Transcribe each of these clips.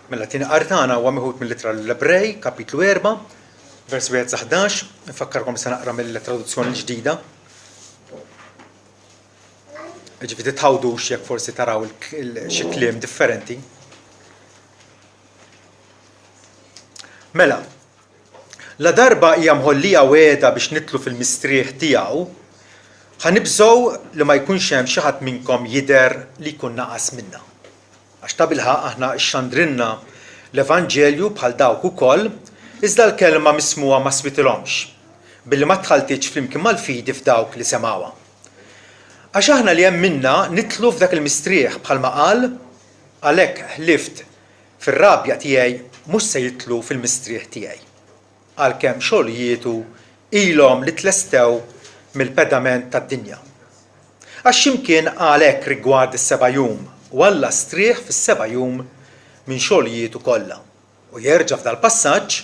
Mela t-tieni qari tagħna huwa meħud mill-Ittra lill-Ebrej, kapitlu 4, vers 1 sa 11, nfakkarkom se naqra mill-traduzzjoni l-ġdida. Ġifieri titħawdux jekk forsi taraw xi kliem differenti. Mela, la darba hija mħollija wegħda biex nidħlu fil-mistrieħ tiegħu, ħa nibżgħu li ma jkunx hemm xi ħadd minnkom jidher li jkun naqas minna. Għax tabilħaqq aħna xxandrilna l-evanġelju bħal dawk ukoll, iżda l-kelma mismugħa ma switilhomx, billi ma tħalltitx flimkien mal-fidi f'dawk li semgħuha. Għax aħna li emminna nidħlu f'dak il-mistrieħ bħalma qal, Għalhekk ħlift fir-rabja tiegħi mhux se jidħlu fil-mistrieħ tiegħi. Għalkemm xogħlijietu ilhom li tlestew mill-pedament tad-dinja. Għax xi mkien qal hekk rigward is-seba' jum, U Alla strieħ fis-seba' jum minn xogħlijietu kollha. U jerġa' f'dal-passaġġ,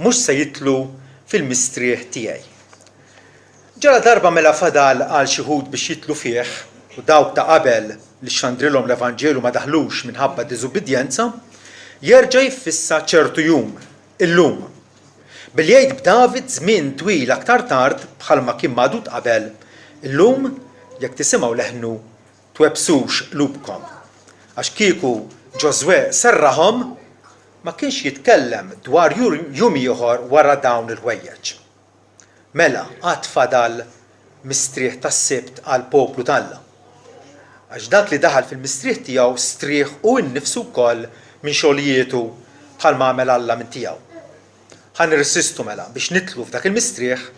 Mhux se jidħlu fil-mistrieħ tiegħi. Ġaladarba mela fadal għal xi wħud biex jidħlu fih, u dawk ta' qabel li xandrilhom l-evanġelju ma daħlux minħabba diżubbidjenza, jerġa' jiffissa ċertu jum, illum. Billi jgħid b'David żmien twil aktar tard bħalma kien magħdud qabel, Illum, jekk tisimgħu leħnu, twebbsux qlubkom. Għax kieku Ġożwè serraħhom, ma kienx jitkellem dwar jum ieħor wara dawn il-ħwejjeġ. Mela għad fadal mistrieħ tas-Sibt għall-poplu t'Alla. Għax dak li daħal fil-mistrieħ tiegħu strieħ hu nnifsu wkoll minn xogħlijietu bħalma għamel Alla minn tiegħu. Ħa nirsistu mela biex nidħlu f'dak il-mistrieħ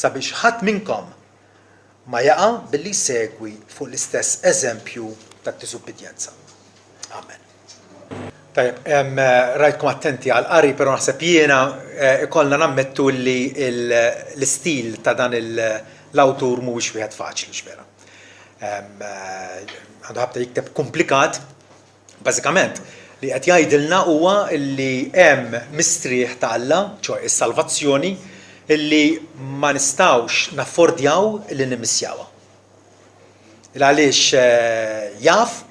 sabiex ħadd minnkom ma jaqa' billi jsegwi fuq l-istess eżempju tad-diżubbidjenza. Amen. Tajjeb, rajtkom attenti għall-qari, però naħseb jiena ikollna nammettu li l-istil ta' dan l-awtur mhuwiex wieħed faċli, x'vera. Għandu ħabta jikteb komplikat. Bażikament, li qed jgħidilna huwa li hemm mistrieħ ta' Alla, ċoe is-salvazzjoni, illi ma nistgħux naffordjaw li nimmissjawha. Il għaliex jaf,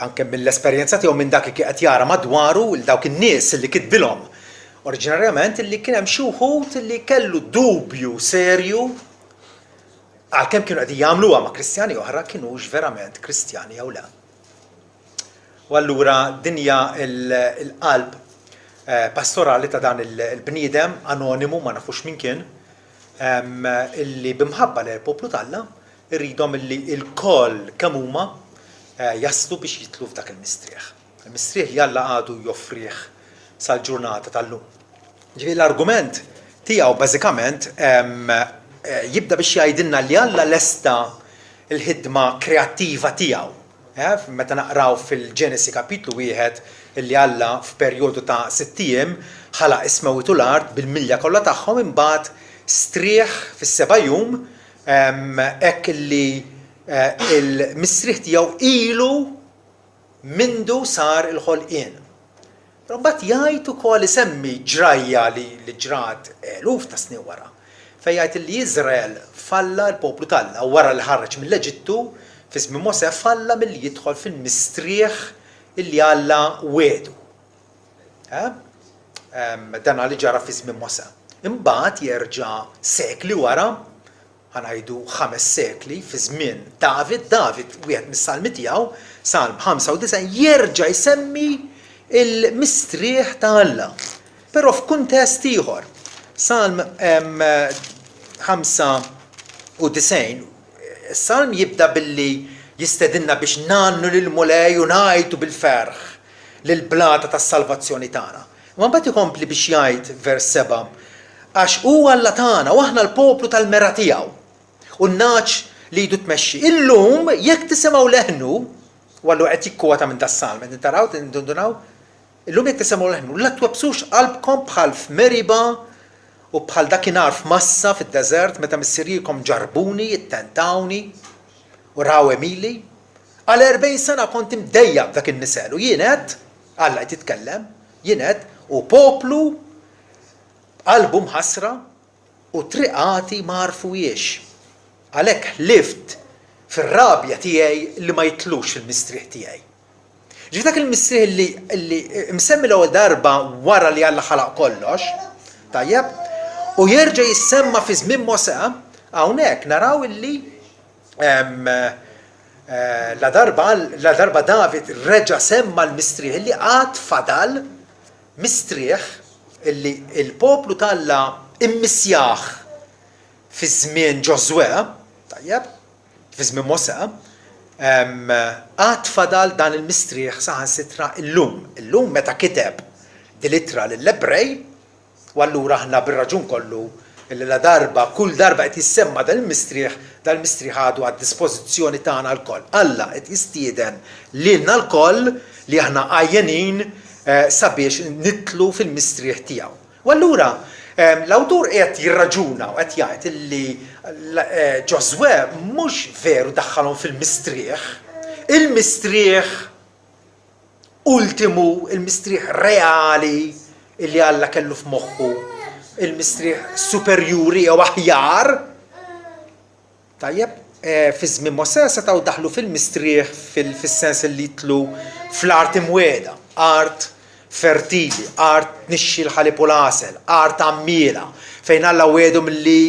anke mill-esperjenza tiegħu minn dak li kien qed jara madwaru, il dawk in-nies li kitbilhom oriġinarjament li kien hemm xi wħud li kellu dubju serju għalkemm kienu qegħdin jagħmluha ma' Kristjani oħra kinux verament Kristjani jew le. U allura din hija l-qalb eh, pastorali ta' dan il-bniedem anonimu ma nafux min kien illi b'imħabba lejn il-poplu t'Alla irridhom illi lkoll kemm huma jaslu biex jidħlu f'dak il-mistrieħ. Il-mistrieħ li Alla għadu joffrih sal-ġurnata tal-lum. Ġifieri l-argument tiegħu bażikament jibda biex jgħidilna li Alla lesta l-ħidma kreattiva tiegħu Meta naqraw fil-Ġenesi kapitlu wieħed illi Alla f'perjodu ta' sitt ijiem ħalaq is-smewwiet u l-art bil-milja kollha tagħhom imbagħad strieħ fis-seba' jum hekk illi l-mistrieħ tiegħu ilu mindu sar il-ħolqien. Però mbagħad jgħid ukoll isemmi ġrajja li li ġrat eluf ta' snin wara, fejn jgħid li Iżrael falla l-poplu t'Alla wara li ħareġ mill-Eġittu fi żmien Mosè falla milli jidħol fil-mistrieħ illi Alla wiegħdu. Eh? Dan li ġara fi żmien Mosè. Imbagħad jerġa' sekli wara ħa ngħidu ħames sekli, fi żmien David, David wieħed mis-salmi tiegħu, Salm 95, jerġa' jsemmi l-mistrieħ ta' Alla, però f'kuntest ieħor. Salm 95, is-salm jibda billi jistedinna biex ngħannu lill-Mulej u ngħajtu bil-ferħ lill-blata tas-salvazzjoni tagħna. Imma mbagħad ikompli biex jgħid, vers 7, Għax hu Alla tagħna u aħna l-poplu tal-mergħa tiegħu, u n-nagħaġ li idu tmexxi. Illum, jekk tisimgħu leħnu, u allura qed jikkwota minn das-salm, qegħdin taraw, tindunaw? Illum jekk tisimgħu leħnu, la twebbsux qalbkom bħal f'Meriba u bħal dakinhar f'Massa fid-deżert meta missirijietkom ġarrbuni, ittentawni u raw għemili. Għal 40 sena kont imdejjaq b'dak in-nisel u jien għedt, Alla qed jitkellem, jien għedt, hu poplu b'qalbu mħassra u triqati ma għarfuhiex. Għalhekk ħlift fir-rabja tiegħi li ma jidħlux fil-mistrieħ tiegħi. Ġifieri dak il-mistrieħ li, li msemmi l-ewwel darba wara li Alla ħalaq kollox, tajjeb, u jerġa' jissemma fi żmien Mosè, hawnhekk naraw illi eh, la darba, la darba David reġa' semma l-mistrieħ illi għad fadal mistrieħ illi il-poplu t'Alla immissjah fi żmien Ġożwè, tajjeb, fi żmien Mosè, għad fadal dan il-mistrieħ saħansitra illum. Illum meta kiteb dil-ittra lill-Ebrej, u allura aħna bir-raġun kollu li ladarba kull darba qed jissemma dan il-mistrieħ, dan il-mistrieħ għadu għad-dispożizzjoni tagħna lkoll. Alla qed jistieden lilna lkoll li aħna għajjenin sabiex nidħlu fil-mistrieħ tiegħu. U allura l-awtur qiegħed jirraġuna u qed jgħid illi Ġożwè mhux veru daħħalhom fil-mistrieħ. Il-mistrieħ ultimu, il-mistrieħ reali illi Alla kellu f'moħħu, il-mistrieħ superjuri jew aħjar, Tajjeb, fi żmien Mosè setgħu daħlu fil-mistrieħ fis-sens li jidħlu fl-art imwiegħda, art fertili, art tnixxi l-ħalib u l-għasel, art għammiela, fejn Alla wiegħdhom li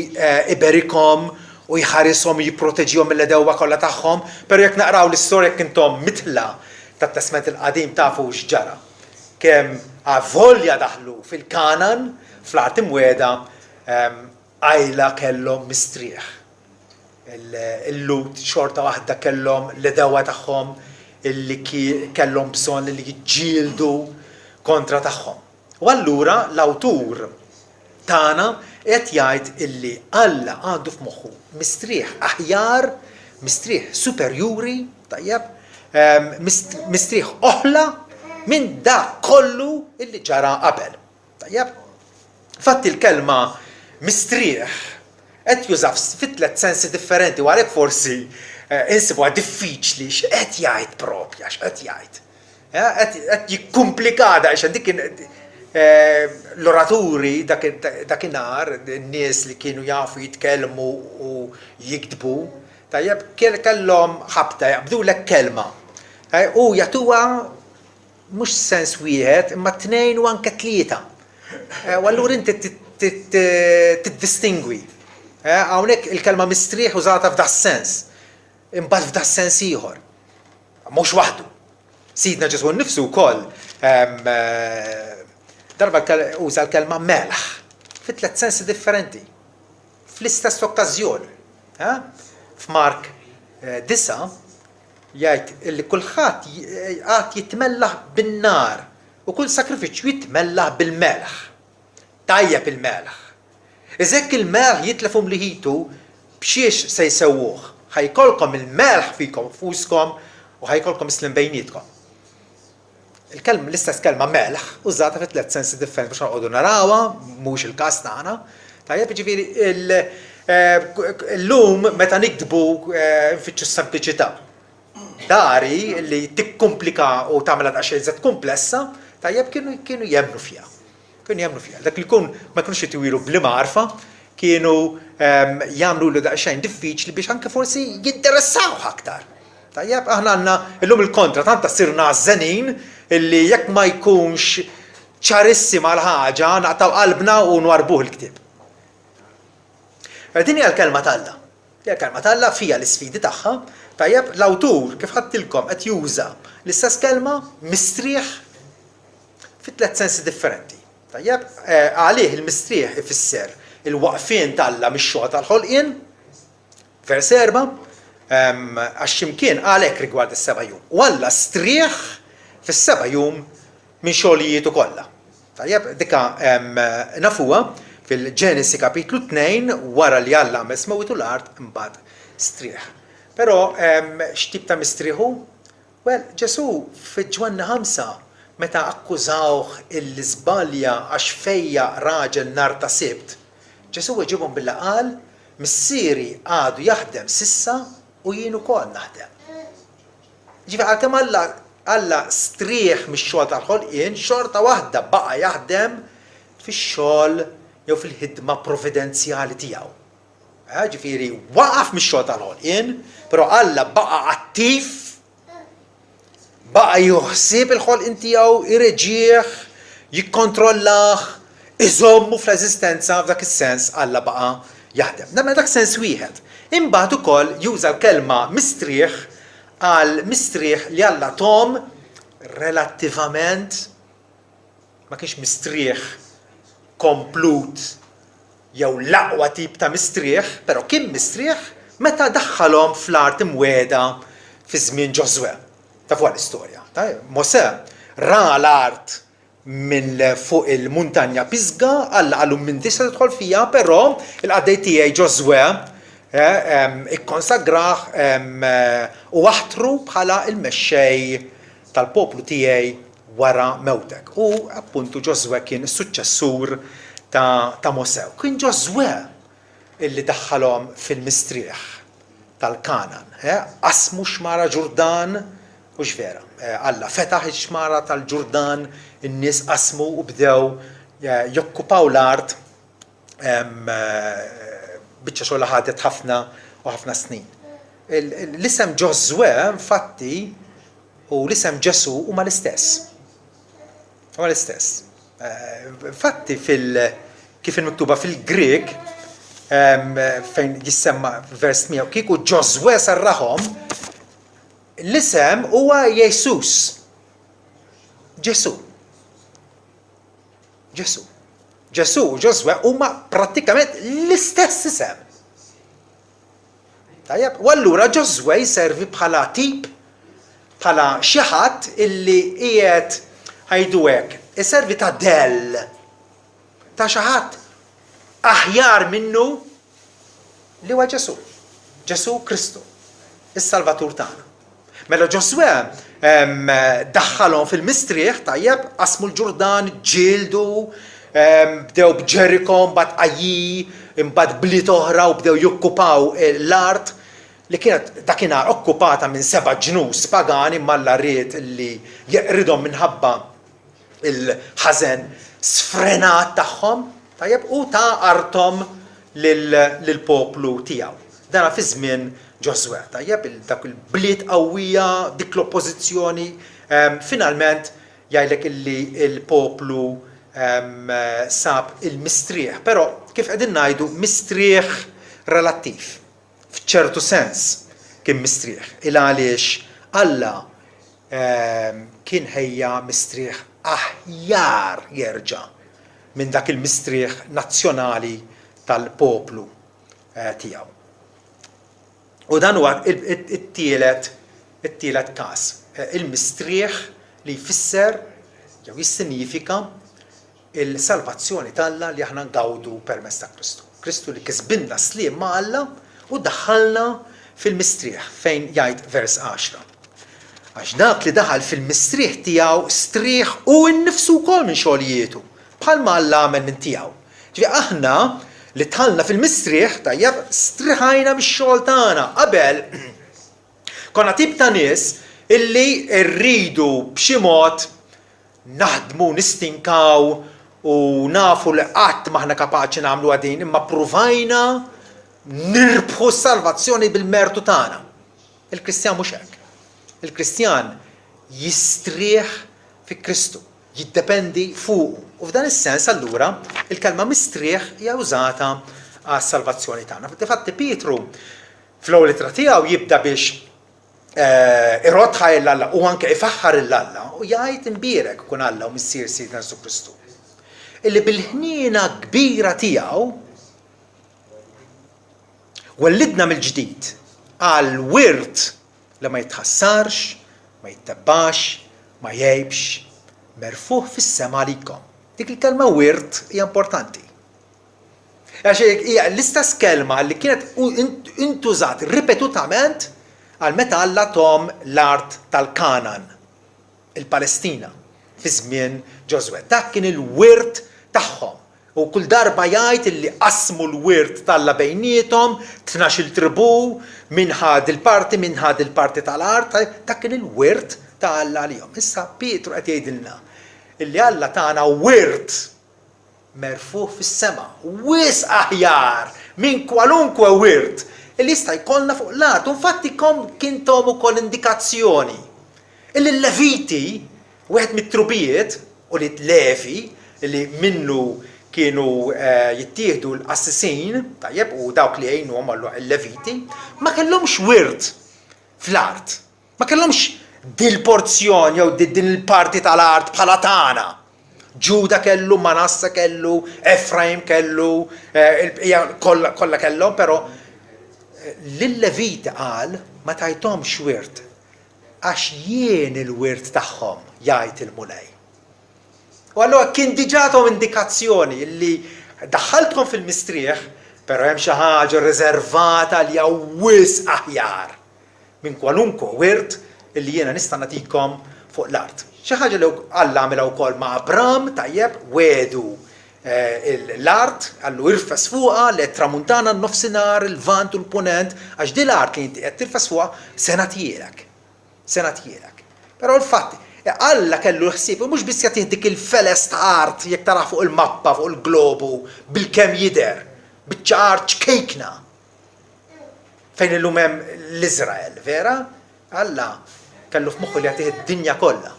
iberikhom u jħarishom u jipproteġihom mill-għedewwa kollha tagħhom. Però jekk naqraw l-istorja jekk intom midħla tat-Testment il-Qadim tafu x'ġara. Kemm avolja daħlu fil-Kangħan, fl-art imwiegħda, Qajla kellhom mistrieħ. Il-Lhud xorta waħda kellhom l-għedewwa tagħhom illi kellhom bżonn li jiġġieldu kontra tagħhom. U allura l-awtur tagħna qed jgħid illi Alla għandu f'moħħu mistrieħ aħjar, mistrieħ superjuri, tajjeb, mistrieħ oħla minn dak kollu illi ġara qabel. Tajjeb? Infatti l-kelma mistrieħ qed juża fi tliet sensi differenti u għalhekk forsi eh, insibuha diffiċli x'qed jgħid propja, x'qed jgħid. Eh, qed jikkumplika daqsxejn dik eh, l-oraturi dakinhar, n-nies li kienu jafu jitkellmu u jiktbu, tajjeb, kellhom ħabta jaqbdulek kelma u jagħtuha mhux sens wieħed, imma tnejn u anke tlieta. Eh, u allura inti tiddistingwi. Eh, hawnhekk il-kelma mistrieħ użata f'da sens, imbagħad f'da sens ieħor. Mhux waħdu. Sidna Ġesù nnifsu wkoll ehm, eh, darba uża l-kelma melħ fi tliet sensi differenti. Fl-istess okkażjoni. F'Mark 9 Jgħid illi kulħadd għad jitmellaħ bin-nar u kull sagrifiċċju jitmellaħ bil-melħ. Tajjeb il-melħ. Iżda jekk il-melħ jitlef umliħitu, b'xiex se jsewwuh? Ħa jkollkom il-melħ fikom nfuskom u ħa jkollkom is-sliem bejnietkom. Il-kelma, l-istess kelma melħ użata fi tliet sensi differenti biex noqogħdu narawha, mhux il-każ tagħna. Tajjeb, jiġifieri llum meta niktbu nfittxu s-sempliċità. Dari li tikkumplika u tagħmilha daqsxejn iżjed kumplessa, tajjeb kienu kienu jemmnu fiha. Kienu jemmnu fiha. Dak li jkun ma jkunux jitiwilu bl-imgħarfa, kienu jagħmlulu daqsxejn diffiċli biex anke forsi jinteressawh aktar. Tajjeb, aħna għandna illum il-kontra, tant sirna għażżenin illi jekk ma jkunx ċarissima l-ħaġa, naqtgħu qalbna u nwarrbuh il-ktieb. Din hija l-kelma t'Alla. Hija l-kelma t'Alla fiha l-isfidi tagħha. Tajjeb, l-awtur kif ħadtilkom qed juża l-istess kelma mistrieħ fi tliet sensi differenti. Tajjeb, għalih il-mistrieħ ifisser il-waqfien t'Alla mix-xogħol tal-ħolqien, Vers 4, Għax x'imkien qal hekk rigward is-seba' jum, U Alla strieħ fis-seba' jum minn xogħlijietu kollha. Tajjeb, dika nafuha fil-Ġenesi kapitlu 2 wara li Alla għamel smewwiet u l-art imbagħad strieħ. Però x'tip ta' mistrieħ hu? Well, Ġesù fi Ġwanni 5 meta akkużawh illi żbalja għax fejjaq raġel nhar ta' Sibt, Ġesù weġibhom billi qal, Missieri għadu jaħdem s'issa u jien ukoll naħdem. Jiġifieri għalkemm Alla Alla strieħ mix-xogħol tal-ħolqien, xorta waħda baqa' jaħdem fix-xogħol jew fil-ħidma providenzjali tiegħu. Eh, ġifieri waqaf mix-xogħol tal-ħolqien, però Alla baqa' attiv. Baqa' jieħu ħsieb il-ħolqien tiegħu, ireġih, jikkontrollah, iżommu fl-eżistenza, f'dak is-sens Alla baqa' jaħdem. Mela dak sens wieħed. Imbagħad ukoll juża l-kelma mistrieħ għal mistrieħ li Alla thom relattivament, ma kienx mistrieħ komplut jew l-aqwa tip ta' mistrieħ, però kien mistrieħ meta daħħalhom fl-art imwiegħda fi żmien Ġożwè. Tafuha l-istorja. Mosè ra l-art minn fuq il-muntanja Pisga, Alla qallu m'intix se tidħol fiha, però il-qaddej tiegħi Ġożwè ikkonsagrah u aħtru bħala l-mexxej tal-poplu tiegħi wara mewtek. U appuntu Ġożwè kien is-suċċessur ta', ta Mosè. Kien Ġożwè illi daħħalhom fil-mistrieħ tal-Kanan. Eh? Qasmu xmara Ġurdan, hux vera. Eh, Alla fetaħ ix-xmara tal-Ġurdan, in-nies qasmu u bdew eh, jokkupaw l-art biċċa xogħol ħadet ħafna u ħafna snin. L-isem Ġożwè, infatti, u l-isem Ġesù huma l-istess. Huma l-istess. Eh, infatti fil kif il-miktuba fil-Grieg fejn jissemma vers 100 kieku Ġożwè sarrahom l-isem huwa Jesus. Ġesù. Ġesù. Ġesù u Ġożwè huma prattikament l-istess isem. Tajjeb, u allura Ġożwè jservi bħala tip, bħala xi ħadd illi qiegħed ħajdu hekk, iservi ta' dell ta' xi ħadd aħjar minnu li huwa Ġesù. Ġesù Kristu, is-Salvatur tagħna. Mela Ġożwè daħħalhom fil-mistrieħ, tajjeb, qasmu l-Ġurdan, ġġieldu, bdew b'Ġeriko, mbagħad Aji, imbagħad bliet oħra u bdew jokkupaw l-art li kienet dakinhar okkupata minn seba' ġnus pagani imma Alla ried li jeqridhom minħabba il-ħażen sfrenat tagħhom, tajjeb, u ta arthom lill-poplu tiegħu. Dana fi żmien Ġożwè, tajjeb, dak il-bliet qawwija, dik l-oppożizzjoni, finalment jgħidlek illi l-poplu sab il-mistrieħ, però kif qegħdin ngħidu mistrieħ relattiv. F'ċertu sens kien mistrieħ, il għaliex Alla kien ħejja mistrieħ aħjar jerġa' minn dak il-mistrieħ nazzjonali tal-poplu tiegħu. U dan huwa it-tielet it-tielet każ, il-mistrieħ li jfisser jew jissinifika il-salvazzjoni t'Alla li aħna ngawdu permezz ta' Kristu. Kristu li kisbilna s-sliem ma' Alla u daħħalna fil-mistrieħ fejn jgħid vers 10. Għax dak li daħal fil-mistrieħ tiegħu strieħ hu nnifsu wkoll minn xogħlijietu, bħalma Alla għamel minn tiegħu. Ġifieri aħna li dħalna fil-mistrieħ, tajjeb, striħajna mix-xogħol tagħna. Qabel konna tip ta' nies illi rridu b'xi mod naħdmu, nistinkaw u nafu li qatt m'aħna kapaċi nagħmluha din, imma ppruvajna nirbħu s-salvazzjoni bil-mertu tagħna. Il-Kristjan mhux hekk. Il-Kristjan jistrieħ fi Kristu, jiddependi fuqu. U f'dan is-sens allura il-kelma mistrieħ hija użata għas-salvazzjoni tagħna. Difatti Pietru fl-ewwel ittra tiegħu jibda biex irodd ħajr 'l Alla u anke ifaħħar 'l Alla u jgħid imbierek ikun Alla u Missier Sidna Ġesù Kristu. Illi bil-ħniena kbira tiegħu wellidna mill-ġdid għal wirt li ma jitħassarx, ma jittebbax, ma jgħibx, merfugħ fis-sema għalikom. Dik il-kelma wirt hija importanti. Għax hija l-istess kelma li kienet intużat ripetutament għal meta Alla thom l-art tal-Kanan, il-Palestina, fi żmien Ġożwè. Dak kien il-wirt tagħhom. U kull darba jgħid illi qasmu l-wirt t'Alla bejniethom, tnax-il tribù, min ħa dil-parti, min ħa dil-parti tal-art, dak kien il-wirt ta' Alla għalihom. Issa Pietru qed jgħidilna illi Alla tana wirt merfugħ fis-sema, wisq aħjar minn kwalunkwe wirt li jista' jkollna fuq l-art. U infatti kien tahom ukoll indikazzjoni. Illi l-Leviti, wieħed mit-trubijiet, ulied Levi, li minnu kienu jittieħdu l-qassisin, tajjeb, u dawk li jgħinuhom allura il-Leviti, ma kellhomx wirt fl-art. Ma kellhomx dil-porzjon jew din il-parti tal-art bħala tagħna. Ġuda kellu, Manasse kellu, Efraim kellu, eh, il-bqija kollha kellhom, però eh, lil-Leviti qal ma tajthomx wirt għax jien il-wirt tagħhom, jgħid il-Mulej. U allura kien diġà tahom indikazzjoni li daħħaltkom fil-mistrieħ, però hemm xi ħaġa riservata li hija wisq aħjar minn kwalunkwe wirt li jiena nista' nagħtikom fuq l-art. Xi ħaġa li Alla għamilha wkoll ma' Abram, tajjeb, wegħdu l-art, qallu irfes fuqha, l-tramuntana, n-nofsinhar, il-lvant u l-punent, għax din l-art li inti qed tirfes fuqha se nagħtihielek. Se nagħtihielek. Però l-fatt, Alla kellu l-ħsieb mhux biss jagħtih dik il-feles ta' art jekk taraha fuq il-mappa, fuq il-globu, bilkemm jidher, biċċa art ċkejkna. Fejn illum hemm l-Iżrael, vera? Alla kellu f'moħħu li jagħtih id-dinja kollha.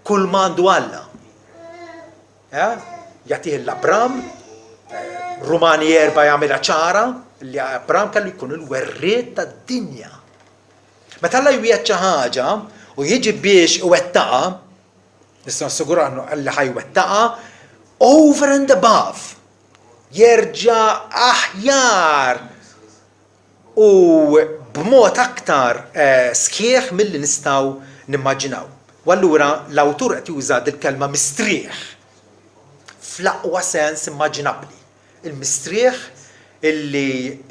Kull ma għandu Alla. Eh? Jagħtih l-Abram, eh, Rumani erba jagħmilha ċara li Abram kellu jkun il-werriet tad-dinja. Meta Alla jwiegħed xi ħaġa u jiġi biex iwettaqha, nistgħu nassiguraw li ħajwettaqha over and above jerġa' aħjar u b'mod aktar sħiħ milli nistgħu nimmaġinaw. U allura l-awtur qed juża dil-kelma mistrieħ fl-aqwa sens immaġinabbli. Il-mistrieħ illi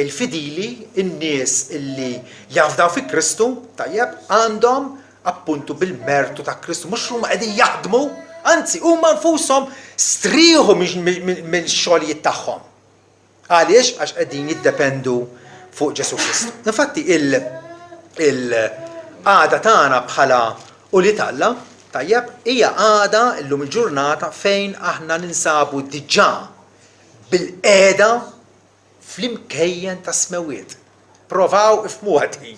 l-fidili, in-nies illi jafdaw fi Kristu, tajjeb, għandhom appuntu bil-mertu ta' Kristu, mhux huma qegħdin jaħdmu, anzi huma nfushom strieħu mill-xogħlijiet tagħhom. Għaliex? Għax qegħdin jiddependu fuq Ġesù Kristu. Infatti il-qagħda tagħna bħala ulied Alla, tajjeb, hija qagħda llum il-ġurnata fejn aħna ninsabu diġà bilqiegħda fl-imkejjen tas-smewwiet. Provaw ifhmuha din.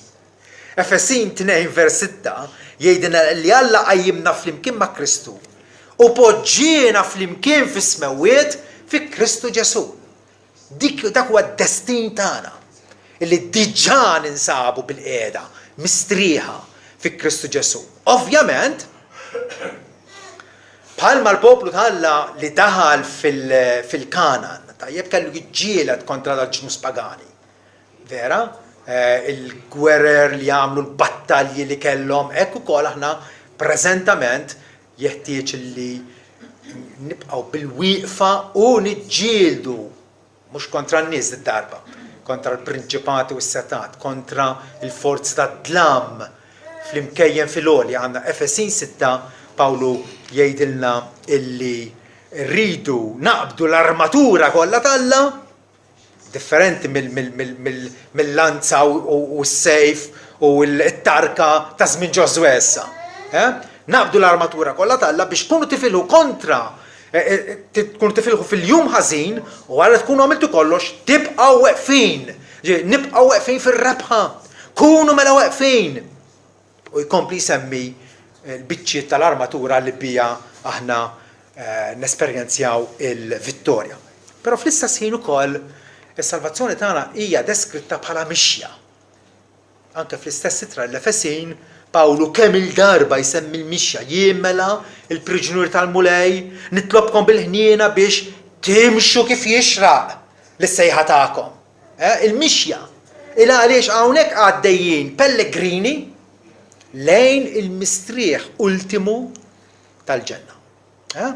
Efesin 2 vers 6 jgħidilna li Alla qajjimna flimkien ma' Kristu u poġġiena flimkien fis-smewwiet fi Kristu Ġesù. Dik dak huwa d-destin tagħna, illi diġà ninsabu bilqiegħda, mistrieħa fi Kristu Ġesù. Ovvjament, Bħalma l-poplu ta' Alla li daħal fil-Kangħan, tajjeb, kellu jiġġieled kontra dal-ġnus pagani. Vera, il-gwerer li għamlu, l-battalji li kellhom, hekk ukoll aħna preżentament jeħtieġ li nibqgħu bil-wieqfa u niġġieldu Mhux kontra n-nies did-darba, kontra l-prinċipati u s-setgħat, kontra l-forzi tad-dlam fl-imkejjen fil-għoli. Għandna Efesin 6, Pawlu jgħidilna illi rridu naqbdu l-armatura kollha t'Alla, differenti mill-lanza u s-sejf u t-tarka ta' żmien Ġożwè issa. Eh? Naqbdu l-armatura kollha t'Alla biex tkunu tifilħu kontra tkunu tifilħu fil-jum ħażin u wara li tkunu għamiltu kollox tibqgħu weqfin. Nibqgħu weqfin fir-rebħa. Kunu mela weqfin. U jkompli jsemmi l-biċċiet tal-armatura li bija aħna eh, nesperjenzjaw il-vittorja. Però fl-istess ħin ukoll is-salvazzjoni tagħna hija deskritta bħala mixja. Anke fl-istess ittra lill-Efesin, Pawlu kemm-il darba jsemmi l-mixja, Jien mela, il-priġunier tal-Mulej, nitlobkom bil-ħniena biex timxu kif jixraq lis-sejħa tagħkom. Eh, il-mixja. Il għaliex hawnhekk għaddejjin pellegrini lejn il-mistrieħ ultimu tal-ġenna. Eh?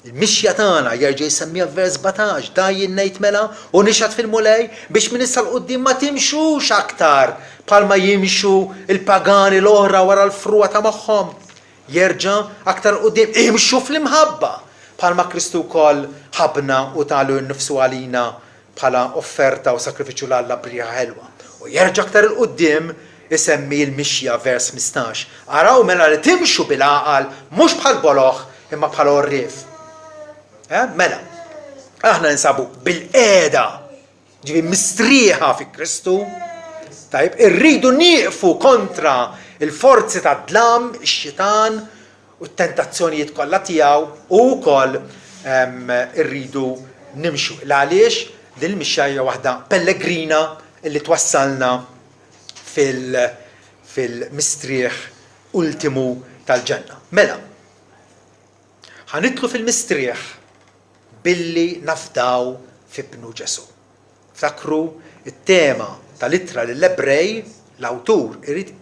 Il-mixja tagħna jerġa' jsemmiha f'vers 17, Dan jien ngħid mela, u nixhad fil-Mulej, biex minn issa 'l quddiem ma timxux aktar bħalma jimxu l-pagani l-oħra wara l-frugħa ta' moħħhom. Jerġa' aktar 'l quddiem, imxu fl-imħabba, bħalma Kristu wkoll ħabbna u ta lilu nnifsu għalina bħala offerta u sagrifiċċju 'l Alla b'riħa ħelwa. U jerġa' aktar 'il quddiem isemmi l-mixja, vers 15, Araw mela li timxu bil-għaqal, mhux bħal boloh, imma bħal għorrief. Eh? Mela, aħna ninsabu bil-qiegħda, ġifieri mistrieħa fi Kristu. Tajjeb, irridu nieqfu kontra l-forzi tad-dlam, ix-xitan u t-tentazzjonijiet kollha tiegħu u wkoll irridu nimxu. L-għaliex din il-mixja hija waħda pellegrina li twassalna fil-mistrieħ ultimu tal-ġenna. Mela, ħa nidħlu fil-mistrieħ billi nafdaw f'Ibnu Ġesù. Ftakru t-tema tal-ittra lill-Ebrej, l-awtur irid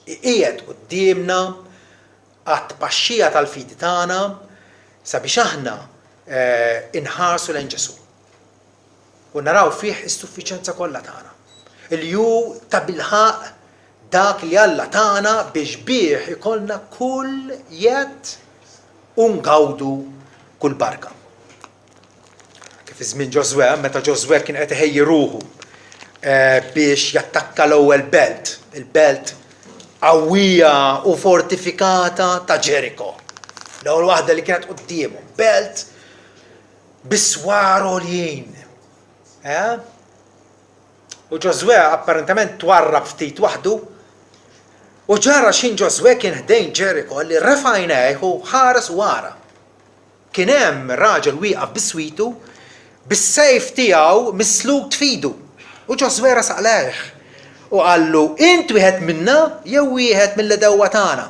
iqiegħed quddiemna għat-tpaxxija tal-fidi tagħna sabiex aħna inħarsu lejn Ġesù u naraw fih is-suffiċenza kollha tagħna, li hu tabilħaqq dak li Alla tana biex bih ikollna kull jedd u ngawdu kull barka. Kif fi żmien Ġożwè, meta Ġożwè kien qed iħejji ruħu eh, biex jattakka l-ewwel belt, il-belt qawwija u fortifikata ta' Ġeriko. L-ewwel waħda li kienet quddiemu, belt bi swar għoljin. Eh? U Ġożwè apparentement twarrab ftit waħdu. U ġara x'ħin Ġożwè kien ħdejn Ġeriko li refa' għajnejh u ħares u ara. Kien hemm raġel wieqaf biswitu, bis-sejf tiegħu mislut f'idu. U Ġożwè resaq lejh u qallu, Int wieħed minna jew wieħed mill-għedewwa tagħna?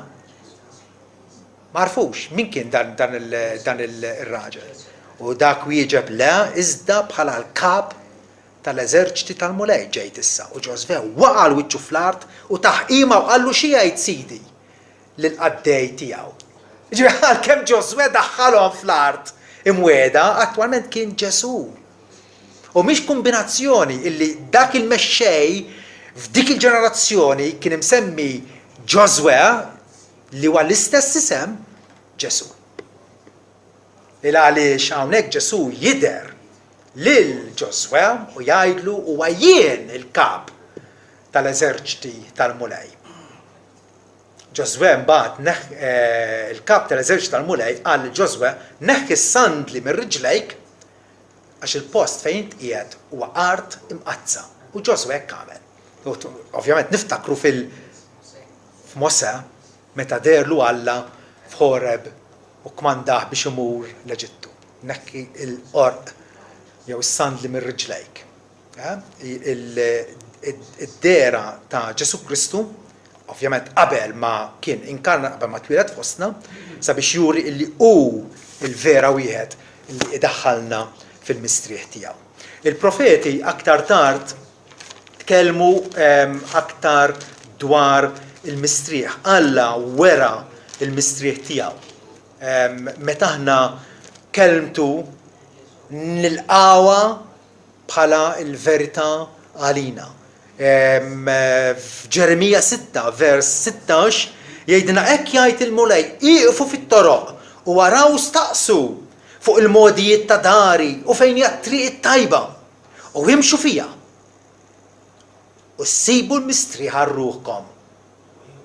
Ma għarfux min kien dan, dan, dan ir-raġel. U dak wieġeb, Le, iżda bħala l-kap tal-eżerċti tal-Mulej ġejt issa. U Ġożwè waqa' għal wiċċu fl-art u tah qima u qallu, Xi jgħid sidi lill-qaddej tiegħu? Jiġifieri għalkemm Ġożwè daħħalhom fl-art imwiegħda, attwalment kien Ġesù. U mhix kumbinazzjoni illi dak il-mexxej f'dik il-ġenerazzjoni kien imsemmi Ġożwè li huwa l-istess isem Ġesù. Il għaliex hawnhekk Ġesù jidher lil Ġożwè u jgħidlu huwa jien il-kap tal-eżerċti tal-Mulej. Ġożwè mbagħad neħ il-kap tal-eżerċti tal-Mulej qal lil Ġożwè, Neħħi s-sandli minn riġlejk, għax il-post fejn int qiegħed huwa art imqaddsa. U Ġożwè hekk għamel. Ovvjament niftakru fil f'Mosè meta deherlu Alla f'Ħoreb u kkmandah biex imur l-Eġittu. Neħħi l-qorq jew is-sandli minn riġlejk. Id-dehra ta' Ġesù Kristu, ovvjament qabel ma kien inkarna, qabel ma twieled fostna, sabiex juri illi hu l-vera wieħed li idaħħalna fil-mistrieħ tiegħu. Il-profeti aktar tard tkellmu aktar dwar il-mistrieħ. Alla wera l-mistrieħ tiegħu. Meta aħna kelmtu nilqawha bħala l-verità għalina. F'Ġeremija 6 vers 16 jgħidilna hekk jgħid il-Mulej, ieqfu fit-toroq u araw staqsu fuq il-mogħdijiet ta' dari u fejn hija t-triq it-tajba u imxu fiha u ssibu l-mistrieħ għal ruħkom.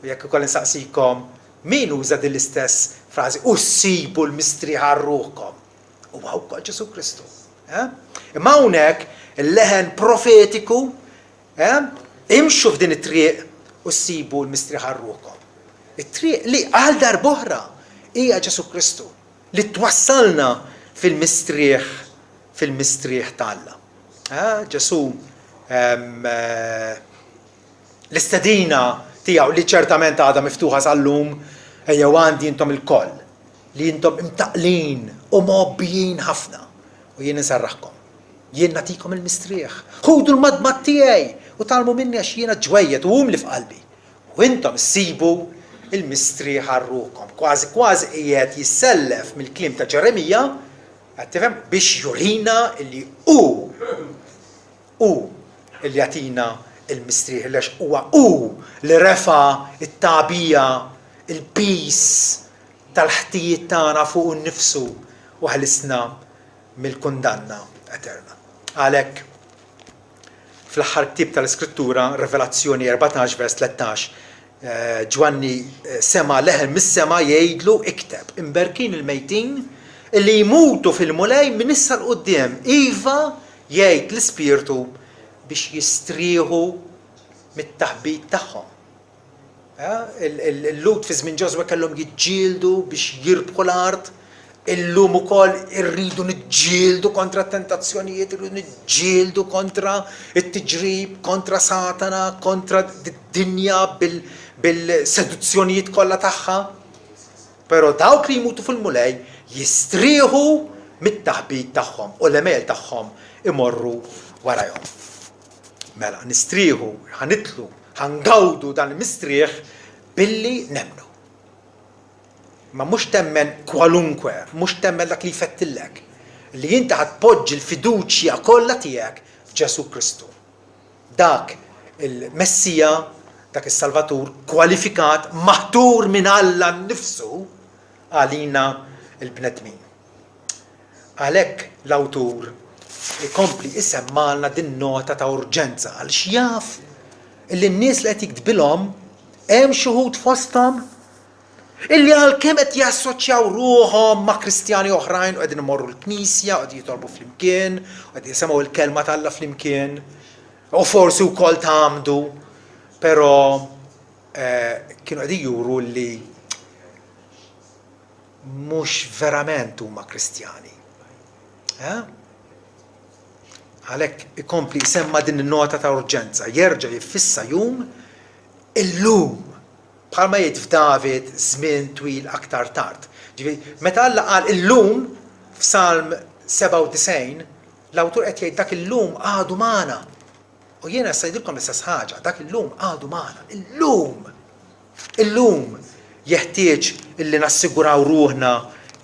U jekk ukoll insaqsikom min uża din l-istess frażi u ssibu l-mistrieħ għal ruħkom? Huwa wkoll Ġesù Kristu. Eh? Imma hawnhekk il-leħen profetiku eh? imxu f'din it-triq u ssibu l-mistrieħ għal ruħkom. It-triq li għal darb'oħra hija Ġesù Kristu li twassalna fil-mistrieħ fil-mistrieħ ta' Alla. Eh? Ġesù ehm, eh, l-istedina tiegħu li ċertament għadha miftuħa sal-lum ejjew għandi intom ilkoll li intom imtaqqlin u mgħobbijin ħafna, u jien inserraħkom. Jien nagħtikom il-mistrieħ. Ħudu l-madmad tiegħi u tgħallmu minni għax jiena ġwejjed u umli f'qalbi, u intom issibu l-mistrieħ għal ruħkom. Kważi kważi qiegħed jissellef mill-kliem ta' Ġeremija, qed tifhem, biex jurina li hu Hu li jagħtina l-mistrieħ għax huwa hu li refa' t-tagħbija, il-piż tal-ħtijiet tagħna fuqu nnifsu u ħelisna mill-kundanna eterna. Għalhekk, fl-aħħar ktieb tal-Iskrittura, Rivelazzjoni 14 vers 13, Ġwanni sema' leħen mis-sema jgħidlu, Ikteb, Imberkin il-mejtin li jmutu fil-Mulej minn issa 'l quddiem, iva, jgħid l-Ispirtu, biex jistrieħu. mit-taħbit tagħhom. Il-Lhud fi żmien Ġożwè kellhom jiġġieldu biex jirbħu l-art. Illum ukoll irridu niġġieldu kontra t-tentazzjonijiet, irridu niġġieldu kontra t-tiġrib, kontra Satana, kontra d-dinja bil-seduzzjonijiet kollha tagħha. Però dawk li jmutu fil-Mulej jistrieħu mit-taħbit tagħhom u l-għemejjel tagħhom imorru warajhom. Mela, nistrieħu, ħa nidħlu, ħa ngawdu dan il-mistrieħ billi nemmnu. Ma mhux temmen kwalunkwe, mhux temmen dak li jfettillek, li inti ħa tpoġġi l-fiduċja kollha tiegħek f'Ġesù Kristu. Dak il-Messija, dak is-Salvatur kwalifikat, maħtur minn Alla nnifsu għalina l-bnedmin. Għalhekk l-awtur ikompli isemmgħalna din nota ta' urġenza għaliex jaf illi n-nies li qed jiktbilhom hemm xi wħud fosthom illi għalkemm qed jassoċjaw ruħhom ma' Kristjani oħrajn u qegħdin imorru l-knisja u qegħdin jitolbu flimkien u qegħdin jisimgħu l-kelma t'Alla flimkien u forsi wkoll tgħammdu, però eh, kienu qegħdin juru li mhux verament huma Kristjani. Eh? Għalhekk ikompli jsemma din in-nota ta' urġenza, jerġa' jiffissa jum illum bħalma jgħid f'David żmien twil aktar tard. Ġifieri, meta Alla qal illum f'Salm 97, l-awtur qed jgħid dak illum għadu magħna. U jiena se ngħidilkom l-istess ħaġa, dak illum għadu magħna. Illum! Illum jeħtieġ illi nassiguraw ruħna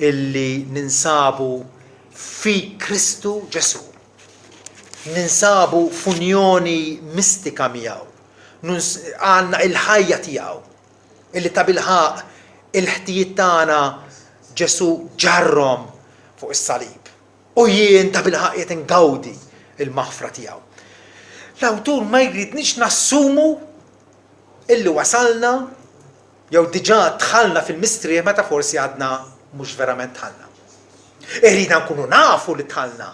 illi ninsabu fi Kristu Ġesù. Ninsabu f'unjoni mistika miegħu. Għandna il-ħajja tiegħu illi tabilħaqq il-ħtijiet tagħna Ġesù ġarrhom fuq is-salib. U jien tabilħaqq qiegħed ingawdi l-maħfra tiegħu. L-awtur ma jridniex nassumu illi wasalna jew diġà dħalna fil-mistrieħ meta forsi għadna mhux verament dħalna. Irridna nkunu nafu li dħalna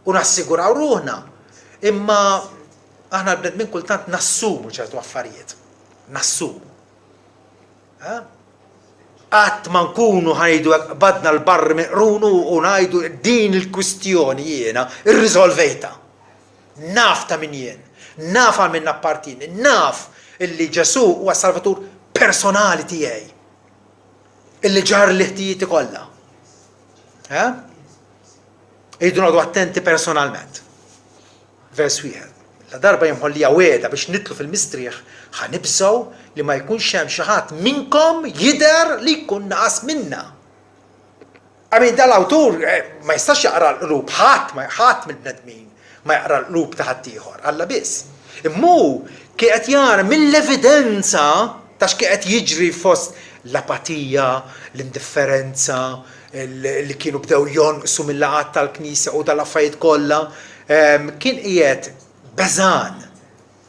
u nassiguraw ruħna, imma aħna l-bnedmin kultant nassumu ċertu affarijiet. Nassumu. Qatt ma nkunu ħa ngħidu hekk qbadna l-barri minn qrunu u ngħidu din il-kwistjoni jiena rriżolvejtha. Naf ta' min jien, naf għal min nappartieni, naf illi Ġesù huwa s-Salvatur personali tiegħi, illi ġarrli ħtijieti kollha. Eh? Irridu noqogħdu attenti personalment. Vers wieħed. La darba hi mħollija wegħda biex nidħlu fil-mistrieħ, ħa nibżgħu li ma jkunx hemm xi ħadd minnkom jidher li jkun naqas minna. I mean, dal-awtur eh, ma jistax jaqra l-qlub ħadd, ħadd mill-bnedmin ma jaqra l-qlub ta' ħaddieħor, Alla biss. Imma hu kien qed jara mill-evidenza ta' x'kien qed jiġri fost l-apatija, l-indifferenza, li kienu bdew jonqsu mil-laqgħat tal-Knisja u dal-affarijiet kollha, kien qiegħed beżgħan,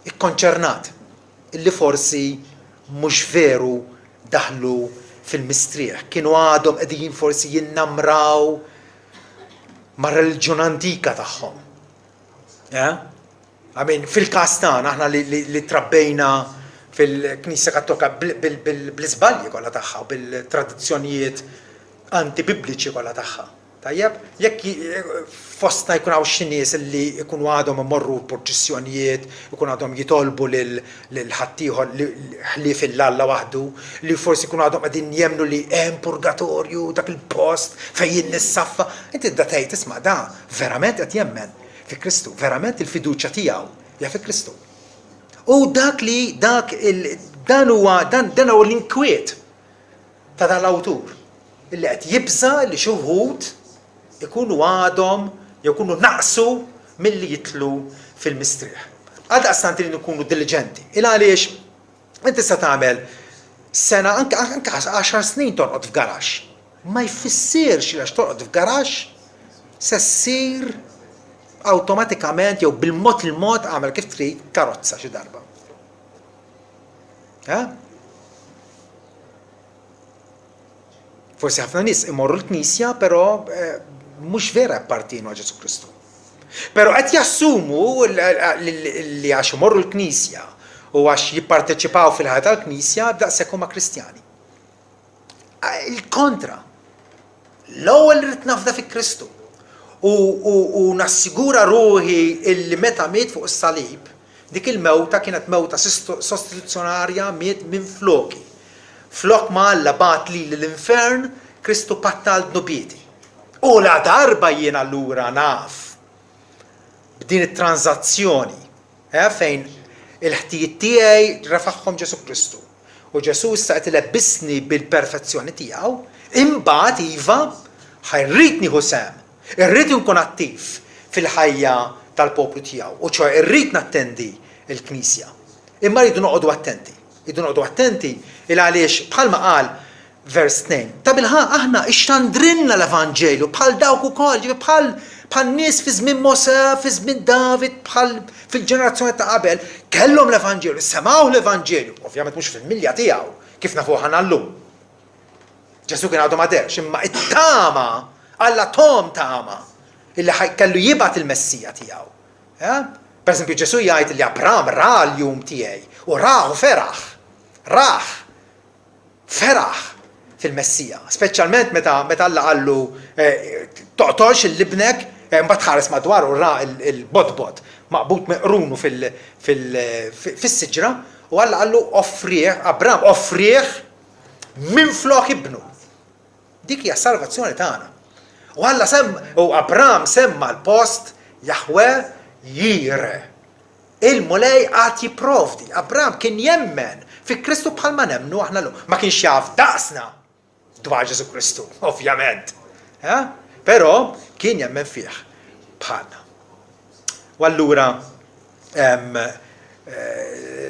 ikkonċernat, illi forsi mhux veru daħlu fil-mistrieħ, kienu għadhom qegħdin forsi jinnamraw mar-reliġjon antika tagħhom. Eh? I mean, fil-każ tagħna aħna li, li, li trabbejna fil-Knisja Kattolika bl-iżbalji kollha tagħha u bil-tradizzjonijiet antibibliċi kollha tagħha. Tajjeb, jekk fostna jkun hawn xi nies li jkunu għadhom imorru purċissjonijiet, ikunu għadhom jitolbu lil ħaddieħor ħlief 'il Alla waħdu, li forsi jkunu għadhom qegħdin jemmnu li hemm purgatorju, dak il-post fejn jien nissaffa, inti tibda tgħid isma' da verament qed jemmen fi Kristu, verament il-fiduċja tiegħu hija fi Kristu. U dak li dak il dan huwa dan dan huwa l-inkwiet ta' dan l-awtur illi qed jibża' li xi wħud ikunu għadhom jew ikunu naqsu milli jidħlu fil-mistrieħ. Għaldaqstant irridu nkunu diliġenti. Il għaliex inti tista' tagħmel sena anke anke għaxar snin torqod f'garaxx. Ma jfissirx li għax torqod f'garaxx se ssir awtomatikament jew bil-mod il-mod agħmel kif trid karozza xi darba. Eh? Forsi ħafna nies imorru l-knisja, però eh, mhux vera appartienu għal Ġesù Kristu. Però qed jassumu li għax imorru l-knisja u għax jipparteċipaw fil-ħajja tal-knisja daqshekk huma Kristjani. Il-kontra. L-ewwel irrid nafda fi Kristu u, u, u nassigura ruħi illi meta miet fuq is-salib, dik il-mewta kienet mewta sostituzzjonarja miet minn floki. Flok ma Alla bagħat lili l-infern, Kristu patta għal dnubieti. U la darba jien allura naf b'din it-tranżazzjoni eh, fejn il-ħtijiet tiegħi refagħhom Ġesù Kristu. U Ġesù issa qed ilebbisni bil-perfezzjoni tiegħu, imbagħad iva, ħa rrid nieħu sehem, irrid inkun attiv fil-ħajja tal-poplu tiegħu, u ċoe irrid nattendi l-knisja. Imma rridu noqogħdu attenti. Irridu noqogħdu attenti il għaliex bħalma qal Vers 2. Tabilħaqq aħna ixxandrilna l-evanġelju bħal dawk ukoll, ġifieri bħal bħal nies fi żmien Mosè, fi żmien David, bħal fil-ġenerazzjoni ta' qabel, kellhom l-evanġelju, semgħu l-evanġelju, ovvjament mhux fil-milja tiegħu, kif nafuh aħna llum. Ġesù kien għadu ma dehrx, imma it-tama, Alla thom tama illi kellu jibgħat il-Messija tiegħu. Eh? Per eżempju, Ġesù jgħid li Abram ra l-jum tiegħi u rah u feraħ. Rah. Feraħ fil-Messija, speċjalment meta meta Alla qallu toqtolx lil ibnek, imbagħad ħares madwaru ra l-bodbod maqbud minn qrunu fis-siġra u Alla qallu offrih, Abram offrih minflok ibnu. Dik hija s-salvazzjoni tagħna. U Alla sem u Abram semma l-post Jahwe Jire. Il-Mulej għad jipprovdi. Abram kien jemmen fi Kristu bħalma nemmnu aħna llum. Ma kienx jaf daqsna dwar Ġesù Kristu, ovvjament. Eh? Però kien jemmen fih bħalna. U allura eh,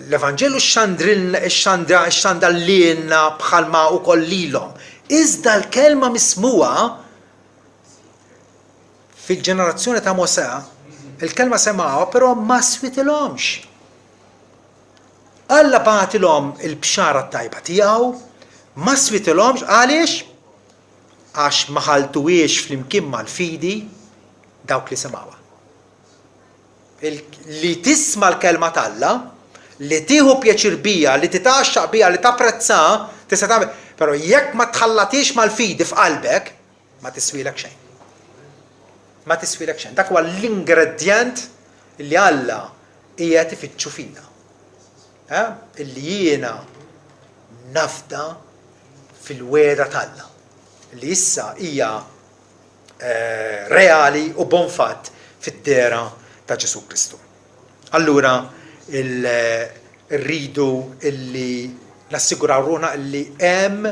l-Evanġelu xandra xandar lilna bħalma wkoll lilhom. Iżda l-kelma mismugħa Fil-ġenerazzjoni ta' Mosè, il-kelma semgħuha però ma switilhomx. Alla bagħatilhom il-bxara t-tajba tiegħu, ma switilhomx għaliex? Għax ma ħaltuhiex flimkien mal-fidi dawk li semgħuha. Li tisma' l-kelma t'Alla, li tieħu pjaċir biha, li titgħaxxaq biha, li tapprezzaha, tista' tagħmel, però jekk ma tħallatiex mal-fidi f'qalbek, Ma tiswielek xejn. Ma tiswielek xejn. Dak huwa l-ingredjent li Alla qiegħed ifittxu fina. Eh? Illi jiena nafda fil-wegħda t'Alla li issa hija eh, reali u bon fatt fid-dehra ta' Ġesù Kristu. Allura rridu illi nassiguraw ruħna illi hemm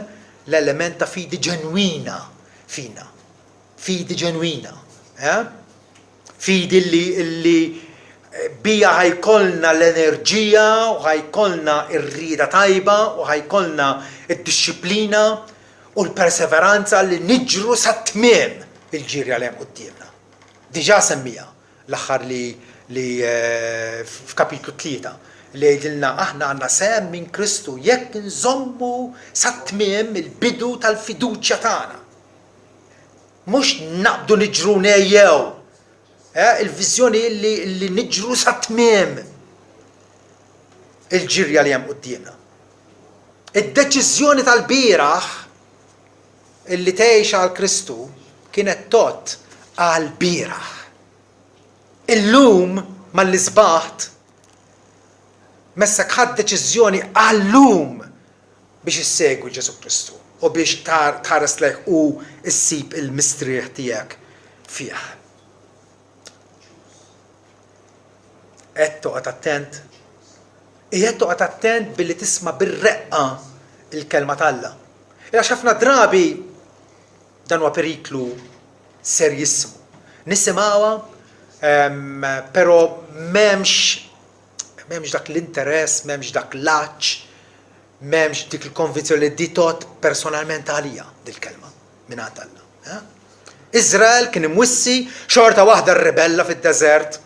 l-element ta' fidi ġenwina fina. Fidi ġenwina. Eh? Fidi li, li eh, bija ħajkollna l-enerġija u ħajkollna r-rieda tajba u ħajkollna id-dixxiplina u l-perseveranza li niġru sa tmiem il-ġirja li hemm quddiemna. Diġà semmija l-aħħar li li f'kapitlu 3 li jgħidilna aħna għandna sehem minn Kristu jekk inżommu sat-tmiem il-bidu tal-fiduċja tagħna. Mhux naqbdu niġru ngħejjew. Eh, il-viżjoni li, li niġru sat-tmiem il-ġirja li hemm quddiemna. Id-deċiżjoni tal-bieraħ illi tgħix għal Kristu kienet tgħodd għall-bieraħ. Illum malli sbaħt, messek ħadt deċiżjoni għal-lum biex issegwi Ġesù Kristu u biex tħares lejh u ssib il-mistrieħ tiegħek fih. Qed toqgħod attent? Qiegħed toqgħod attent billi tisma' bir-reqqa l-kelma t'Alla. Għax ħafna drabi dan huwa periklu serjissimu. Nisimgħuha, però m'hemmx m'hemmx dak l-interess, m'hemmx dak l-għatx, m'hemmx dik il-konvinzjoni li di tgħodd personalment għalija dil-kelma mingħand Alla. Eh? Iżrael kien imwissi xorta waħda rribella fid-deżert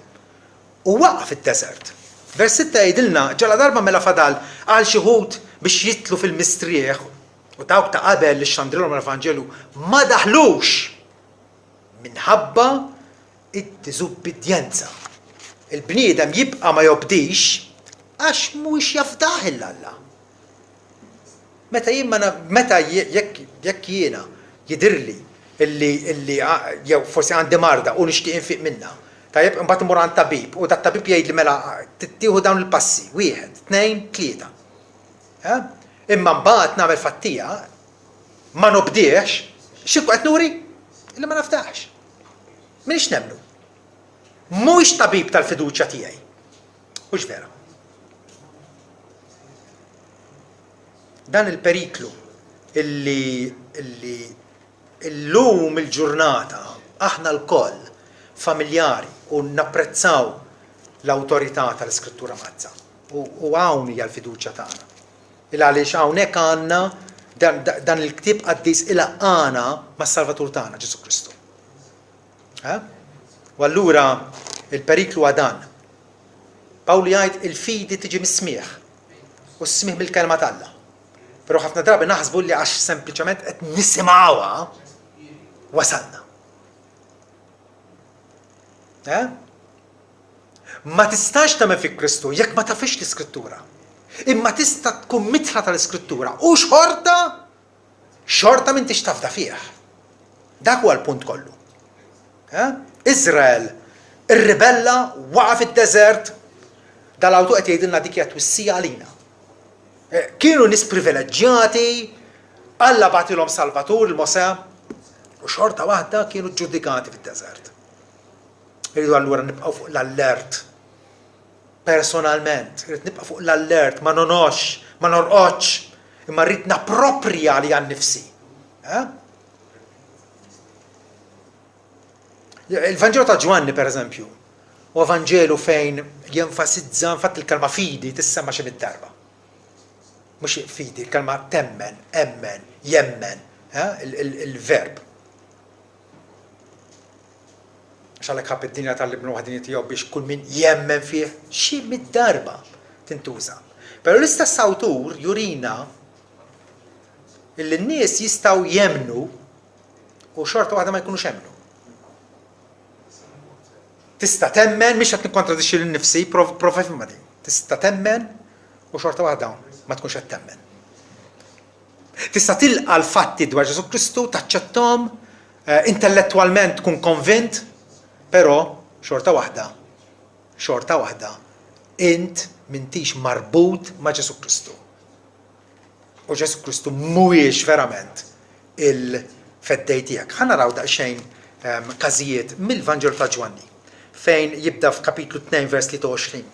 u waqa' fid-deżert. Vers 6 jgħidilna ġaladarba mela fadal għal xi wħud biex jidħlu fil-mistrieħ U dawk ta' qabel li xandrilhom l-Evanġelju ma daħlux minħabba Id-diżubbidjenza. Il-bniedem jibqa' ma jobdix għax mhuwiex jafdah 'il Alla. Meta jien ma meta jekk jekk jiena jidhirli illi illi jew forsi għandi marda u nixtieq infiq minnha, tajjeb, imbagħad immur għand tabib u dat-tabib jgħidli mela trid tieħu dawn il-passi, wieħed, tnejn, tlieta. Eh? Imma mbagħad nagħmel fattija, ma nobdihx, x'inkun qed nuri? Illi ma nafdahx. M'iniex nemmnu. Mhuwiex tabib tal-fiduċja tiegħi. Hux vera. Dan il-periklu illi illi illum il-ġurnata aħna lkoll familjari u napprezzaw l-awtorità tal-Iskrittura Mqaddsa. U, u hawn hija l-fiduċja tagħna. Il għaliex hawnhekk għandna dan, dan il-ktieb qaddis ilaqqana mas-Salvatur tagħna Ġesù Kristu. Eh? U allura il-periklu huwa dan. Pawlu jgħid il-fidi tiġi mis-smigħ u s-smigħ mill-kelma t'Alla. Però ħafna drabi naħsbu li għax sempliċement qed nisimgħuha wasalna. Eh? Ma tistax temmen fi Kristu jekk ma tafix l-Iskrittura. Imma tista' tkun mitħla tal-Iskrittura u xorta xorta m'intix tafda fih. Dak huwa l-punt kollu. Eh? Iżrael irribella, waqa' fid-deżert, dal-awtur qed jgħidilna dik hija twissija għalina. Eh, kienu nies privileġġjati, Alla bagħtilhom Salvatur il-Mosè, u xorta waħda kienu ġudikati fid-deżert. Irridu allura nibqgħu fuq l-allert. Personalment, irrid nibqa' fuq l-allert, ma nonox, ma norqodx, imma rrid napproprja li għan nifsi. Eh? Il-Vanġelu ta' Ġwanni, per eżempju, huwa Vanġelu fejn jenfasizza, infatti il-kelma fidi tissemma xi darba. Mhux fidi, il-kelma temmen, emmen, jemmen, eh? il-verb. Għax għalhekk ħabb id-dinja tal-ibnu waħdini tiegħu biex kull min jemmen fih xi mid-darba tintuża. Però l-istess awtur jurina illi n-nies jistgħu jemmnu u xorta waħda ma jkunux emmnu. Tista' temmen, mhix qed nikkontradixxi lil nifsi, prova fimha din. Tista' temmen u xorta waħda ma tkunx qed temmen. Tista' tilqa' l-fatti dwar Ġesù Kristu, taċċetthom, eh, intellettwalment tkun konvint, però xorta waħda, xorta waħda, int m'intix marbut ma' Ġesù Kristu. U Ġesù Kristu mhuwiex verament il-Feddej tiegħek. Ħa naraw daqsxejn każijiet mill-Vanġelu ta' Ġwanni, fejn jibda f'kapitlu 2 vers 23.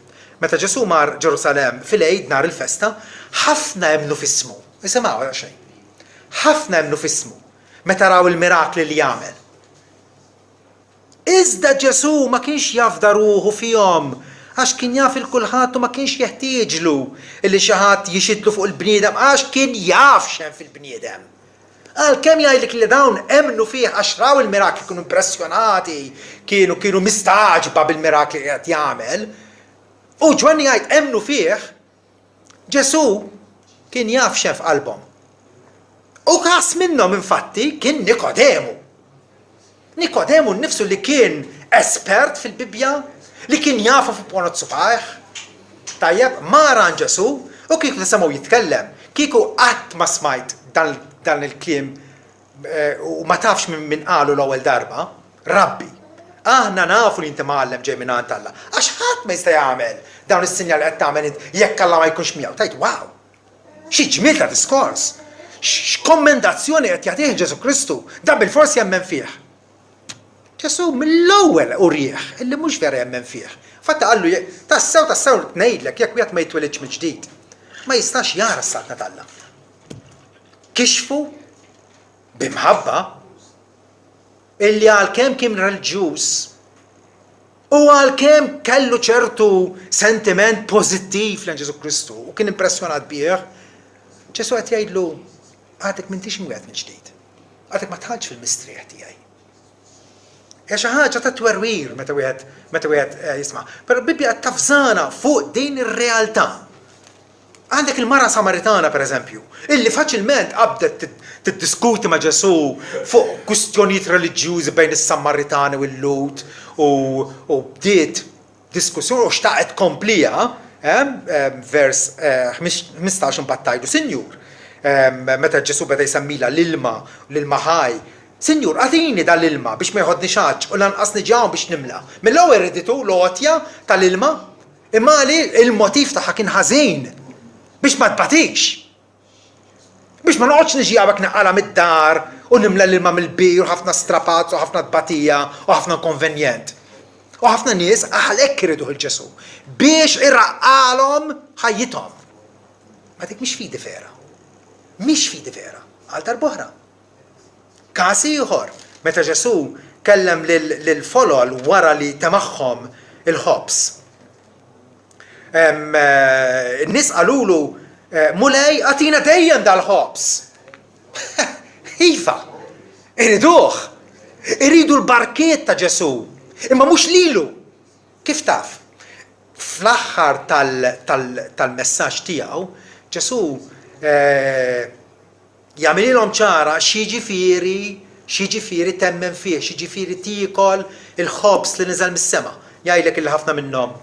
Meta Ġesù mar Ġerusalemm fil-Għid nhar il-festa, ħafna emmnu f'ismu. Isimgħu daqsxejn. Ħafna emmnu f'ismu meta raw il-mirakli li għamel. Iżda Ġesù ma kienx jafda ruħu fihom, għax kien jaf 'il kulħadd u ma kienx jeħtieġlu li xi ħadd jixhidlu fuq il-bniedem għax kien jaf x'hemm fil-bniedem. Għalkemm jgħidlek li dawn emmnu fih għax raw il-mirakli, kienu impressjonati, kienu kienu mistagħġba bil-mirakli li qed jagħmel, u Ġwanni jgħid emmnu fih, Ġesù kien jaf x'hemm f'qalbhom. U każ minnhom infatti kien Nikodemu. Nikodemu nnifsu li kien espert fil-Bibbja, li kien jafu fuq ponot subgħajh. Tajjeb, mar għand Ġesù u kieku tisimgħu jitkellem, kieku qatt ma smajt dan, dan il-kliem eh, u ma tafx minn min qalu l-ewwel darba, Rabbi, aħna nafu li inti mgħallem ġej minn għand Alla, għax ħadd ma jista' jagħmel dawn is-sinjali qed tagħmel int jekk Alla ma jkunx miegħu. Tgħid, wow! Xi ġmiel ta' diskors! X'kommendazzjoni qed jagħtih Ġesù Kristu! Dan bilfors jemmen fih. Ġesù mill-ewwel urieh illi mhux vera jemmen fih. Infatti qallu, tassew tassew ngħidlek jekk wieħed ma jitwelidx mill-ġdid, ma jistax jara s-Saltna t'Alla. Kixfu bi mħabba illi għalkemm kien reliġjuż u għalkemm kellu ċertu sentiment pożittiv lejn Ġesù Kristu u kien impressjonat bih, Ġesù qed jgħidlu għadek m'intix imwiegħed mill-ġdid. Għadek ma dħaltx fil-mistrieħ tiegħi. Hija xi ħaġa ta' twerwir meta wieħed meta wieħed eh, jisma'. Però l-Bibbja qed tafżana fuq din ir-realtà. Għandek il-mara Samaritana, per eżempju, illi faċilment qabdet tiddiskuti ma' Ġesù fuq kwistjonijiet reliġjużi bejn is-Samaritani u l-Lhud u bdiet diskussjoni u xtaqet tkompliha, vers 15 imbagħad tgħidlu, Sinjur, meta Ġesù beda jsemmilha l-ilma, l-ilma ħaj, Sinjur, agħtini dan l-ilma biex ma jeħodnix għatx u lanqas niġi hawn biex nimla. Mill-ewwel riditu l-għotja tal-ilma. Imma li il-motiv tagħha kien ħażin biex ma tbatix. Biex ma noqgħodx niġi hawnhekk naqala mid-dar u nimla l-ilma mill-bir u ħafna strapazz u ħafna tbatija u ħafna inkonvenjent. U ħafna nies għalhekk iriduh il-Ġesù biex iraqqalhom ħajjithom. Ma dik mhix fidi vera. Mhix fidi vera. Għal darb'oħra. Każ ieħor, meta Ġesù kellem lill-folol wara li temagħhom il-ħobż. In-nies qalulu, Mulej, agħtina dejjem dal-ħobż. Iva, iriduh. Iridu l-barkiet ta' Ġesù, imma mhux lilu. Kif taf? Fl-aħħar tal-messaġġ tiegħu, Ġesù Jagħmililhom ċara x'jiġifieri x'jiġifieri temmen fih, x'jiġifieri tiekol il-ħobż li niżel mis-sema. Jgħidlek illi ħafna minnhom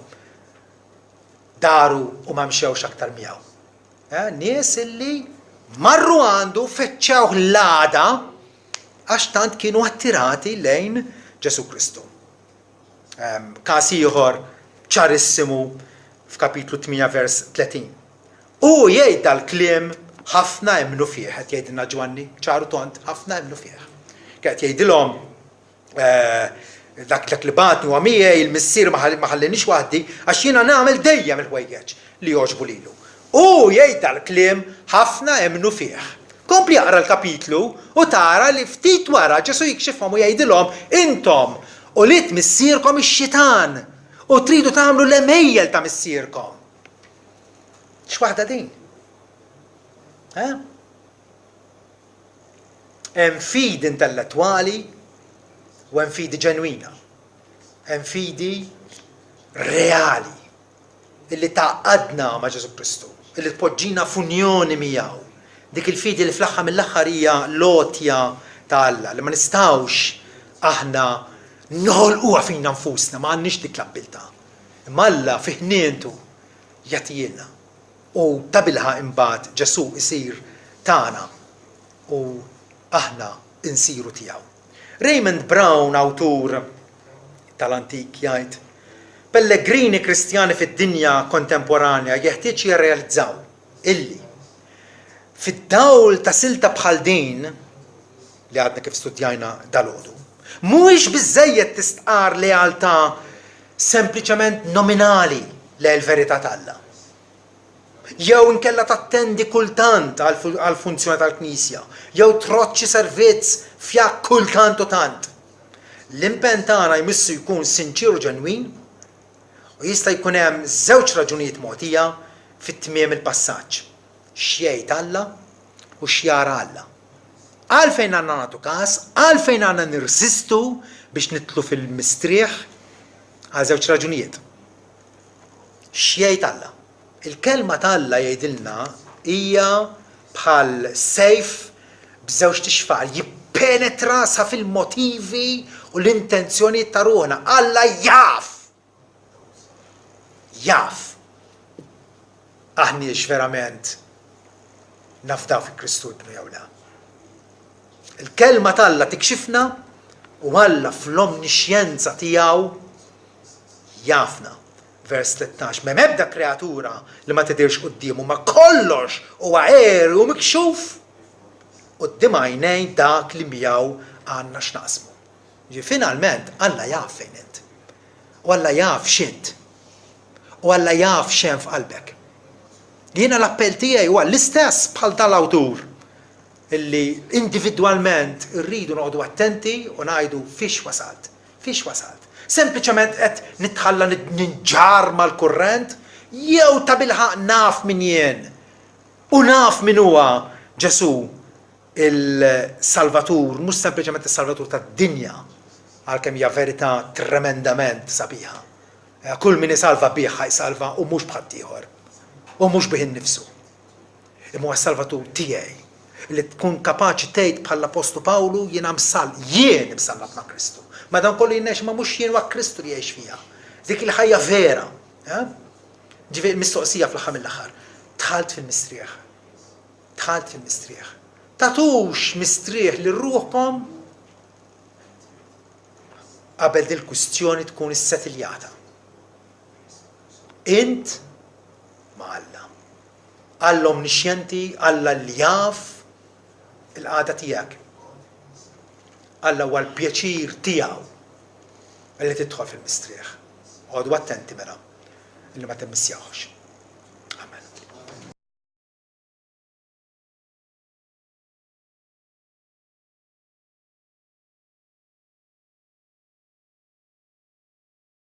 daru u ma mxewx aktar miegħu. Eh, nies illi marru għandu feċċewh l-għada għax tant kienu attirati lejn Ġesù Kristu. Każ ieħor ċarissimu f'kapitlu 8 vers 30. Hu jgħid dal-kliem ħafna emmnu fih, qed jgħidilna Ġwanni, ċar u tond, ħafna emmnu fih. Qed jgħidilhom dak dak li bagħatni huwa miegħi, il-Missier ma ħallinix waħdi, għax jiena nagħmel dejjem il-ħwejjeġ li jogħġbu lilu. Hu jgħid dal-kliem ħafna emmnu fih. Kompli aqra l-kapitlu u tara li ftit wara Ġesù jikxifhom u jgħidilhom, Intom ulied missierkom ix-xitan u tridu tagħmlu l-għemejjel ta' missierkom. X'waħda din? Eh? Hemm fidi intellettwali u hemm fidi ġenwina. Hemm fidi reali illi tgħaqqadna ma' Ġesù Kristu, illi tpoġġina f'unjoni miegħu. Dik il-fidi li fl-aħħar mill-aħħar hija l-għotja ta' Alla, li ma nistgħux aħna noħolquha fina nfusna, ma għandniex dik l-abbiltà. Imma Alla fi ħnientu jagħtihielna. U tabilħaqq imbagħad Ġesù jsir tagħna u aħna nsiru tiegħu. Raymond Brown, awtur tal-antik, jgħid, Pellegrini Kristjani fid-dinja kontemporanja jeħtieġ jirrealizzaw illi, fid-dawl ta' silta bħal din li għadna kif studjajna dalgħodu, mhuwiex biżżejjed tistqarr lealtà sempliċement nominali lejn il-verità t'Alla. Jew inkella tattendi kultant għall-funzjoni tal-knisja, jew trodd xi servizz fjakk kultant u tant. L-impenn tagħna jmissu jkun sinċier u ġenwin, u jista' jkun hemm żewġ raġunijiet mogħtija fi tmiem il-passaġġ, x'jgħid Alla u x'jara Alla. Għalfejn għandna nagħtu kas, għalfejn għandna nirsistu biex nidħlu fil-mistrieħ? Għal żewġ raġunijiet. X'jgħid Alla? Il-Kelma ta' Alla jgħidilna hija bħal sejf b'żewġt ixfar, jippenetra sa fil-motivi u l-intenzjonijiet ta' ruħna. Alla jaf! Jaf! Aħniex verament nafdaw fi Kristu Ibnu jew le. Il-Kelma t'Alla tikxifna u Alla fl-omnixjenza tiegħu jafna. Vers 13, M'hemm ebda kreatura li ma tidhirx quddiemu, ma kollox huwa għeri u mikxuf quddiem għajnejn dak li miegħu għandna x'naqsmu. Ġifieri finalment Alla jaf fejn int. U Alla jaf x'int. U Alla jaf x'hemm f'qalbek. Jiena l-appell tiegħi huwa l-istess bħal tal-awtur illi individwalment irridu noqogħdu attenti u ngħidu fiex wasalt. Fiex wasalt? Sempliċement qed nitħalla ninġarr mal-kurrent jew tabilħaqq naf min jien u naf min huwa Ġesù il-Salvatur, mhux sempliċement is-Salvatur tad-dinja, għalkemm hija verità tremendament sabiħa. Kull min isalva bih ħa jsalva u mhux b'ħaddieħor. U mhux bih innifsu. Imma huwa s-Salvatur tiegħi. Li tkun kapaċi tgħid bħall-Appostlu Pawlu jiena msall, jien imsallab ma' Kristu. Madankollu jien ngħix imma mhux jien huwa Kristu li jgħix fija. Dik il-ħajja vera. Eh? Ġifieri mistoqsija fl-aħħar mill-aħħar. Dħalt fil-mistrieħ. Dħalt fil-mistrieħ. Tagħtux mistrieħ lil ruħkom qabel dil-kwistjoni tkun issetiljata. Int ma' Alla. Alla omnixjenti, Alla li jaf il-qagħda tiegħek. Alla huwa l-pjaċir tiegħu li tidħol fil-mistrieħ. Oqogħdu attenti mela li ma timmissjawhx.